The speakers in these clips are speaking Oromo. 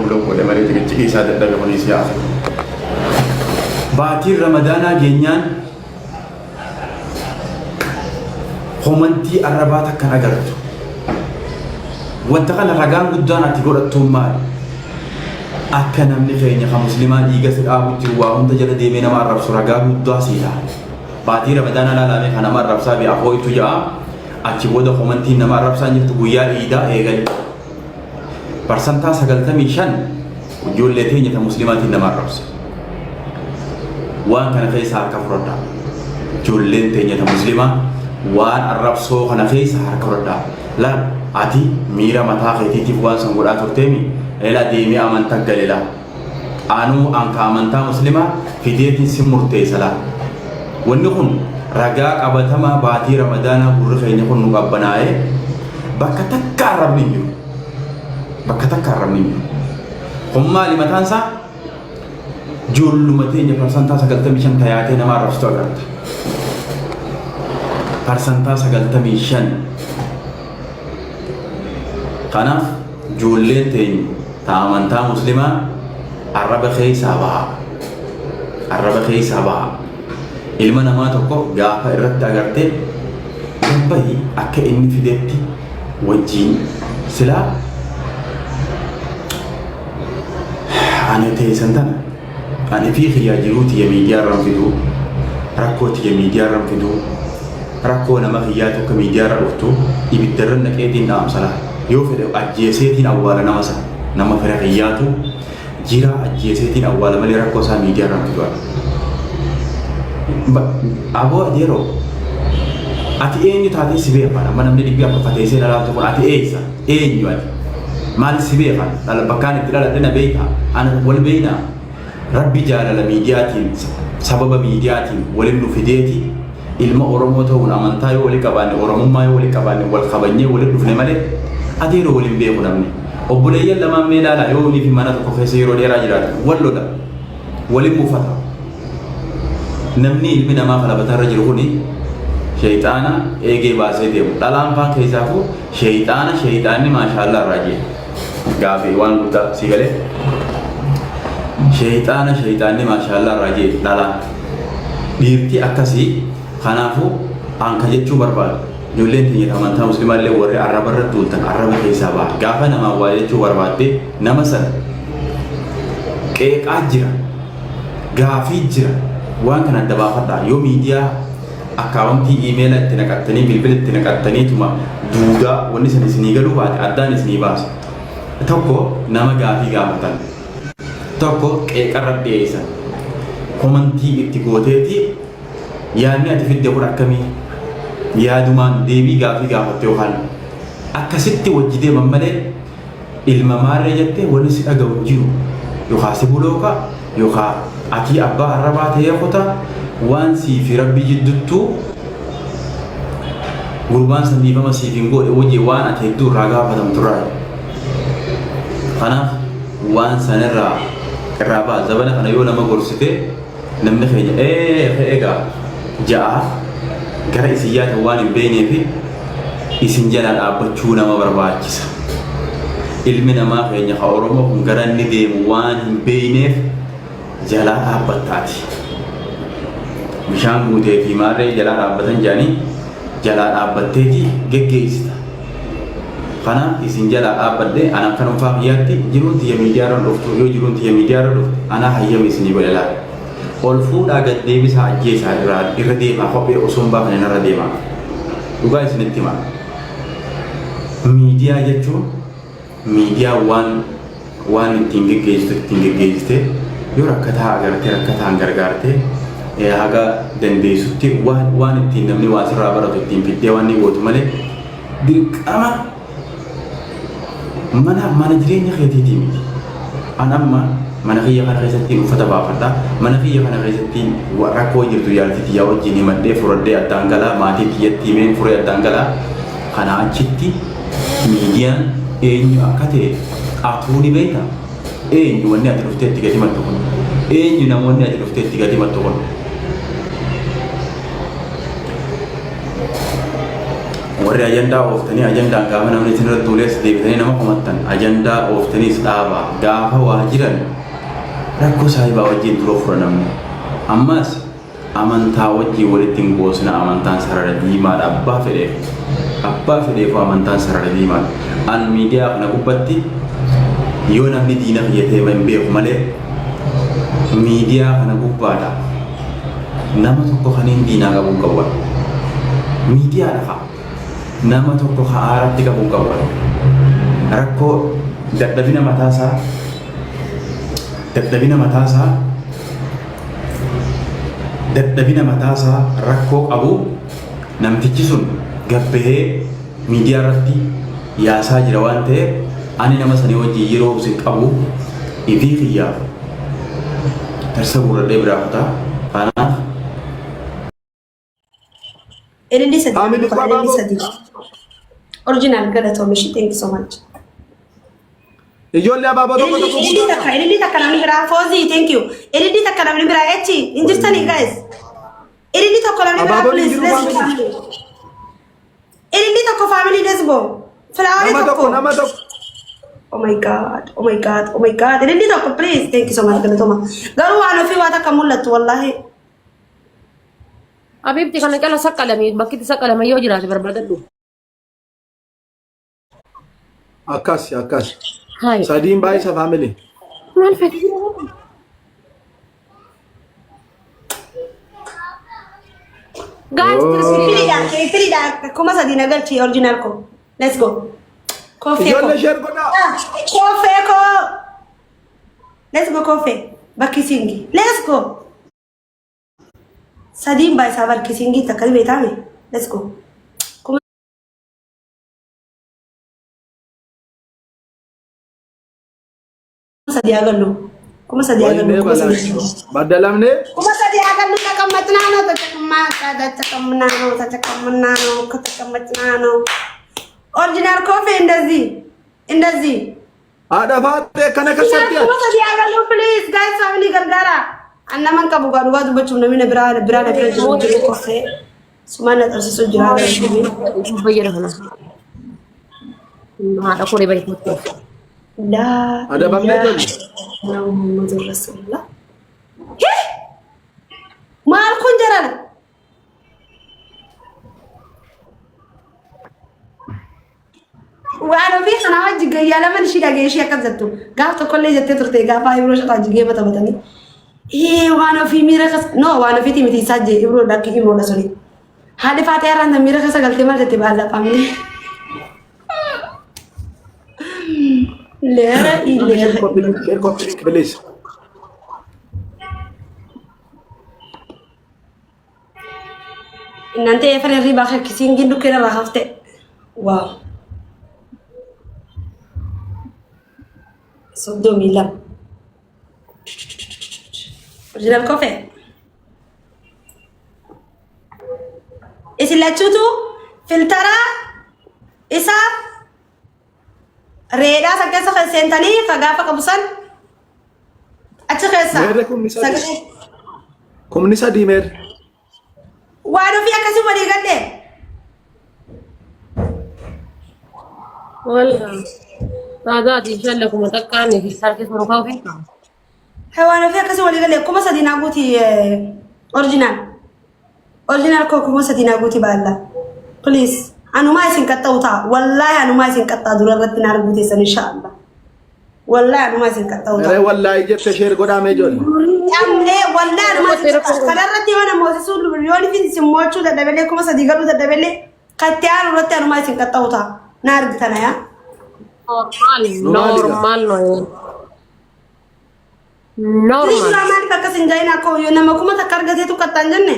Block godhe malee ciqicciqii isaa dadhabe kunis yaa akhi. Baatiin Ramadaanaa geenyaan komantii arrabaa takkan agartu. Wanta kana ragaan guddaan ati godhattuun maali? Akka namni keenya kan muslimaa dhiiga si dhaabu jiru waa hunda jala deemee nama arrabsu ragaa guddaa sii ta'a. Baatii Ramadaanaa laalamee kan nama arrabsaa fi afooytu ja'a. Achi booda komantiin nama arrabsaa jirtu guyyaa iidaa eegali. Parsantaa 95 ijoollee teenya ta muslimaatiin nama arrabsa. Waan kana keessa harka fudhadhaa. Ijoolleen teenya ta muslimaa waan arrabsoo kana keessa harka fudhadhaa. Laal ati miira mataa keetiitiif waan san godhaa turteemi ela deemee amantaa gale laa. Anuu anka amantaa muslimaa fideetiin si murteessa laa. Wanni kun ragaa qabatamaa baatii Ramadaanaa gurri keenya kun nu qabbanaa'ee bakka takka arrabni hin jiru. Bakka takka arrabni hin jiru. Kun maali mataan isaa? Ijoolluma teenya parsantaa 95 tayaatee nama arrabsitu agarta. Parsantaa 95. Kanaaf ijoolleen teenya ta amantaa muslimaa arraba keessaa baha. Arraba keessaa baha. Ilma namaa tokko gaafa irratti agartee gabbahi akka inni fidetti wajjiin silaa ani teessan tana ani fi kiyyaa jiruu tiyya miidiyaa irraan fiduu, rakkoo tiyya miidiyaa irraan fiduu, rakkoo nama kiyyaa tokko miidiyaa irra dhuftu ibidda irra naqeetiin dhaamsa laala. Yoo fedhe ajjeeseetiin awwaala nama sana, nama fira kiyyaatu jiraa ajjeeseetiin awwaala malee rakkoo isaa miidiyaa irraan fidu ani. Aboo adeeroo, ati eenyu taatee si beekan? Amma namni 400 fateessee na laaltu kun ati eessa? Eenyu ati? Maal si beekan? Dhala bakkaan itti dhaladhe na beektaa? Ana wal beeknaa? Rabbi jaalala miidiyaatiin, sababa miidiyaatiin walin nu fideeti. Ilma Oromoo ta'uun amantaa yoo wali qabaanne, Oromummaa yoo wali qabaanne, wal kabajnee wali dhufne malee adeeroo wal hin beeku namni. Obboleeyyan lamaan mee ilaalaa, yoo fi mana tokko keessa yeroo dheeraa jiraatan wal lola, walin mufata. Namni ilmi namaa kalabataa irra jiru kuni sheeyxaana eegee baasee deemu. Dhalaan faan keessaafuu sheeyxaana, sheeyxaanni maashaallaa irraa jee. Gaafii waan guddaa si galee. Sheeyxaana, sheeyxaanni maashaallaa irraa jee dhalaan. Dhiirti akkasii. Kanaafuu an ka jechuu barbaadu, ijoolleen teenya amantaa muslimaa illee warri arraba irra duultan arraba keessaa ba'a. Gaafa namaa waa jechuu barbaadde nama sana qeeqaa jira, gaafii jira, waan kana adda baafadhaa. Yoo miidiyaa akkaawuntii iimeela itti naqattanii, bilbila itti naqattaniituma duudaa wanni sana isinii galuu baate addaan isinii baasa. Tokko nama gaafii gaafatan, tokko qeeqarra dhiyeessan, komantii itti gooteeti yaadni ati fidde kun akkamii, yaadumaan deebii gaafii gaafatte yookaan akkasitti wajji deeman malee ilma maarree jettee wanni si dhaga'u hin jiru. Yookaan si bulooka yookaan atii abbaa arrabaa ta'ee kuta waan sii fi rabbi jidduttuu gurbaan san dhiifama siif hin godhe wajji waan ati hedduu irraa gaafatamtu irraa. Kanaaf waan sanirraa irraa ba'a. Zabana kana yoo nama gorsite namni keenya ee egaa ja'a gara isin yaatan waan hin beeknee fi isin jalaa dhaabbachuu nama barbaachisa. Ilmi namaa keenya ka Oromoo kun gara inni deemu waan hin beekneef jalaa dhaabbattaati. Bishaan guutee fi maarree jalaa dhaabbatan jedhanii jalaa dhaabbatteeti geggeessita. Kanaaf isin jalaa dhaabbadhe. Ana akka dhuunfaa kiyyaatti jiruun tiyya miidiyaa irra dhuftu, yoo jiruun tiyya miidiyaa irra dhufte anaa hayyama isinii godhe laala. Ol fuudhaa gad deebisaa, ajjeesaa, irraa irra deemaa, kophee osoo hin baafne narra deemaa. Dhugaa isinitti hima. Miidiyaa jechuun miidiyaa waan ittiin geggeessitu ittiin geggeessite, yoo rakkataa agartee rakkataan gargaarte, haga dandeessutti waan ittiin namni waa sirraa baratu ittiin fiddee waan ni gootu malee dirqama mana jireenya keetiitii miti. An amma mana kiyya kana keessatti uffata baafadha. Mana kiyya kana keessatti rakkoo jirtu jaartii tiyyaa wajjin himadhee furadhee addaan galaa, maatii tiyyatti himeen furee addaan galaa. Kana achitti miidiyaan eenyu akka ta'e atuu ni beekta. Eenyu wanni ati dhuftee itti gadi himattu kun? Eenyu namoonni ati dhuftee itti gadi himattu kun? Warri ajandaa ooftanii ajandaan gaafa namni isin irratti duulees deebitanii nama komattan ajandaa ooftaniis dhaabaa. Gaafa waa jiran rakkoo saahibaa wajjin dura fura namni. Ammas amantaa wajjin walitti hin goosina. Amantaan sarara diimaadha abbaa fedheef. Abbaa fedheefuu amantaan sarara diimaadha. An miidiyaa kana gubbatti yoo namni diina kiyya ta'e hin beeku malee miidiyaa kana gubbaadha. Nama tokko kaniin diinaa qabu hin qabu. Miidiyaadha fa'a. Nama tokko ka aaratti qabu hin qabu. Rakkoo dadhabina mataasaa dadhabina mataasaa dadhabina mataasaa rakkoo qabu namtichi sun gabbahee miidiyaa irratti yaasaa jira waan ta'eef ani nama sanii wajjin yeroo isin qabu ifii kiyyaaf tarsa guurradhee biraa kutaa. Kanaaf Ililli sadi. Family Ililli Babaabo. sadi. Original galatoomi ishii, thank you so much. Ijoollee abaaboo tokko tokko Ililli takka, ililli takka namni biraa. Foozii, thank you. Ililli takka namni biraa echi hin jirtanii, guys? Ililli tokko namni biraa. Abaaboon hin Please, jiru, let's go, family. Family. Ililli tokko, family, let's go. Flower Nama tokko. tokko, nama tokko. Oh my God, oh my God, oh my God. Ililli tokko, please. Thank you so much, galatoma. Garuu waan ofii waa takka mul'attu wallahi. Abiibti kana cala saqqalame, bakki itti saqqalame yoo jiraate barbaadadhu. Akkas akkas. Hayi. Sadiin baay'isa, family. Maal fedhi? Guys, Firiidha, firiidha. 3000 na galchi, original ko. Let's go. Koffee ko. Ijoollee share godhaa. Koffee ko. Let's go, koffee. Bakki singi. Let's go. Sadiin baay'isaa bakki singii takka beekame. Let's go. 3000 haa gallu. 3000 haa gallu. Wayinee 3000. balaa. Baddalamnee. 3000 haa gallu. ተቀመጥና ነው ተጨቅማጣ ተጨቀምና ነው ተጨቀምና ነው ከተቀመጥና ነው። Original coffee እንደዚህ እንደዚህ። Haadha faaxee akkana keessatti Kuma sadii haa gallu, please, guys, family gargaara. Annaman qabu gaa, dhugaa dubbachuuf namni na biraa biraa na bira jiru jiru koffee. Sumaan na xarsiisu jira. Fayyada kana. Haadha koree baay'ee. Laa Adabamnee ijoollee. Muhammadu Rasulullah. Maal kun jarana? Waan ofii kanaa wajji gayyaa lama ishii dhagee ishii akkas jettu. Gaaf tokkollee jettee turte gaafa Ibroo shataa jigee mata matanii. Ee, waan ofii miira keessa, no, waan ofiiti miti, isaa jee Ibroo dhakki Ibroodha suni. Haadhi faatee har'aan miira keessa galtee maal jette baala family. Leera Share ilee. Copy link, share copy link, please. እናንተ የፈለሪ ባኸ kissing dhukkee irraa hafte. Wow. 32. Original coffee. Isin lachuutu filter isa reedhaa san keessa kan seentanii ka gaafa qabu san achi keessa. Meerre 3000? Sagalee. 3000 meerre? Waan ofii akkasii walii galle. Walla. Saadaati inshallah kuma xiqqaan fi sarki sorukaa ofii. Waan ofii akkasii walii galle, 3000 naa guuti, original. Original koo 3000 naa guuti baalla. Please. Anumaa isin qaxxa'u ta'a. Wallaahi anumaa isin qaxxaa dura irratti na arguu teessan inshaallah. Wallaahi anumaa isin qaxxa'u ta'a. Eree wallaahi jette, share godhaa mee ijoollee. Amlee wallaahi anumaa isin qaxxaa. Kanarratti yoo nama hoosisuu yoo ifin isin mo'achuu dadhabelee 3000 galuu dadhabelee katti aanu irratti anumaa isin qaxxa'u ta'a. Na argitana yaa. Normal. Nu maali gaa? Normal no. Inni Normal. duraa maaliif akkas hin jahin akka yoo nama 1000 argateetu qaxxaan jenne?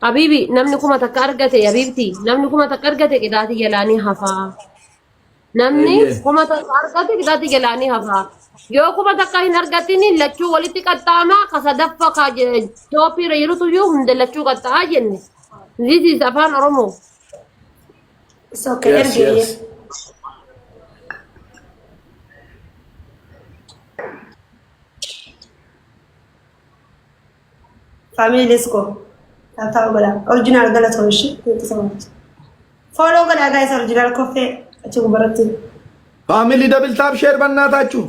Habibi, namni 1000 argate, Habibti, namni 1000 argate qixaatii jalaanii hafaa. Namni Eeyyee. 1000 argate qixaatii jalaanii hafaa. Yoo 1000 hin argatin lachuu walitti qaxxaamaa, ka sadaffa ka top irra jirutu iyyuu hunda lachuu qaxxa'aa jenne. This is Afaan Oromoo. It's okay, Yes, ergee. yes. Family, let's go. Tap tap godhaa. Original galatoo ishee. Thank you so much. Follow godhaa guys original coffee achi gubbaratti. Family double tap share በእናታችሁ።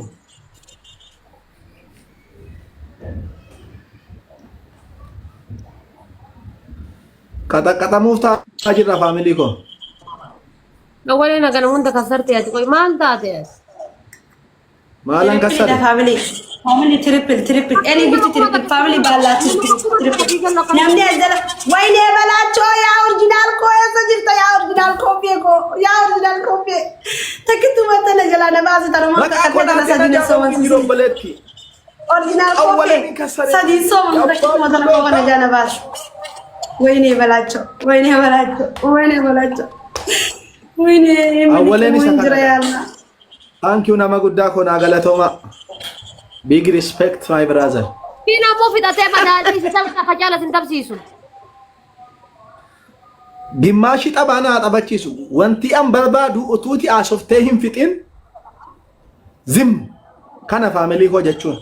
Qaxaqaxamuuf taa'aa jirra family koo. Awwalee nagana hunda kasarte ati qoy maal taate as? Maalan Triple kassare? family. Family triple triple. Any gift triple family baallaa triple triple. Namni as jala wayinee balaachoo yaa original koo eessa jirta yaa original koffee koo yaa original koffee. Takkittuu mattana jalaa na baase tanuma Maqaa koo tana naaf sadiin kenna sooman jiru obboleetti. Original Awwaleen koffee kassare. sadiin sooman takkittuu mattana koo kana jala na baase. Wayinee balaachoo wayinee balaachoo wayinee balaachoo. Wayinee Awwaleen isa jira kana. yaalla. Thank you nama guddaa koo naa galatooma. Big respect, my brother. Kiin ammoo fixatee badhaadhii si tapha kacaala sin tapsiisu. Gimmaashi taphaa naa taphachiisu. Wanti an barbaadu utuuti haasoftee hin fixin zim kana family koo jechuun.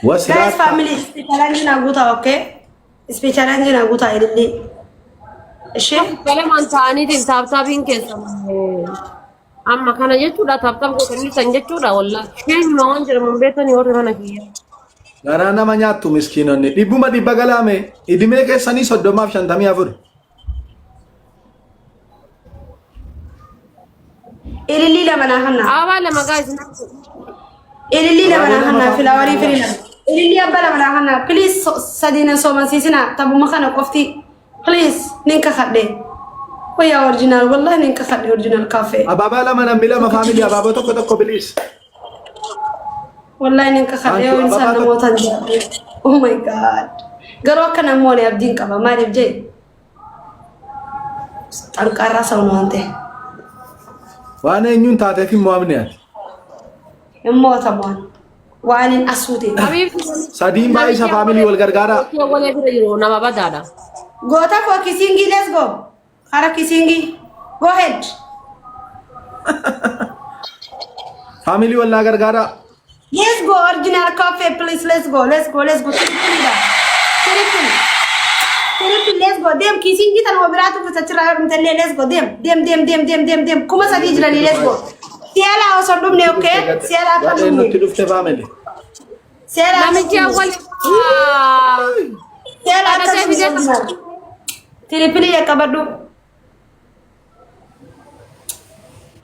Guys, Wasiraata. family, challenge na guutaa, okay? Speed challenge na guutaa ilillee. Ishee? Galamaan ta'aniitiin tap tapiin keessa amma kana jechuudha tap tap gootanii san jechuudha wallaahi. Isheen waan jedhamu hin beektanii warri mana kiyya. Garaa nama nyaattu miskiinonni. Dhibbuma dhibba galaame idimee keessanii 30f 54. Ilillii lama naa kannaa. Ababaa lama guys. Ilillii lama naa kannaa flower firii lama. Ilillii abba lama naa kannaa. Please sadiina soomansiisinaa taphuma kana qofti. Please nin kakadhe. Wayyaa original wallahi nin kakadhe original cafe. Abaabaa lama namni lama family abaaboo tokko tokko please. Wallahi nin kakadhe Thank you. yoo insaan Abaabaa namootaan jiraadhe. Oh my God. Garuu akka namoonni abdiin qaba maaliif jee? Xanqaarraa sabna waan ta'e. Waan eenyuun taateef hin mo'amne ati. Hin mo'atamu waan. Waan hin asuute. Habiibti. Sadiin baay'isa family wal gargaaraa. Walee bira jiru nama badaadha. Goota koo kissing, let's go. Kara kissing. Go ahead. Family wal naa gargaaraa. Let's go original coffee please, let's go, let's go, let's go. Triple dha. Triple. Triple, let's go. Deem kissing tan biraatu kutaa dhumtallee let's go. Deem deem deem deem deem deem deem 3000 jiranii let's go. Si'ala osoo hin dhumne, okay? Si'ala akka Gadheen nutti dhumne. dhufte family. Si'ala akka Namichi dhumne. awwalee. Si'ala akka Kadhatee dhumne. fidee. Triple qabadhu.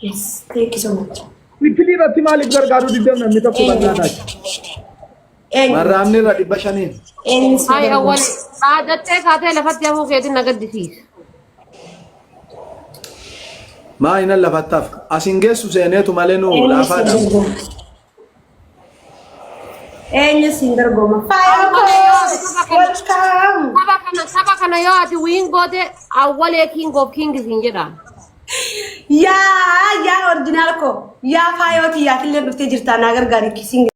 Yes, thank you so much. Triple irratti maaliif gargaaruu diddan namni tokko bal'aa taate? Eenyu? Marraamni irra 500n. Eenyu si Hai gargaaru? awwalee. Dhaadattee kaatee lafatti hafuu keetiin na gaddisiisa. Maa hinan lafattaaf. Asin geessu seeneetu malee nu Eenyu si laafaadha. gargaaru? Eenyu si gargaaruma? Faaya koo! Welcome! Tapha kana yoo ati win goote awwalee king of kings hin jedhaan. Yaa yaa original koo yaa faayooti yaa killee dhuftee jirta naa gargaari kissing.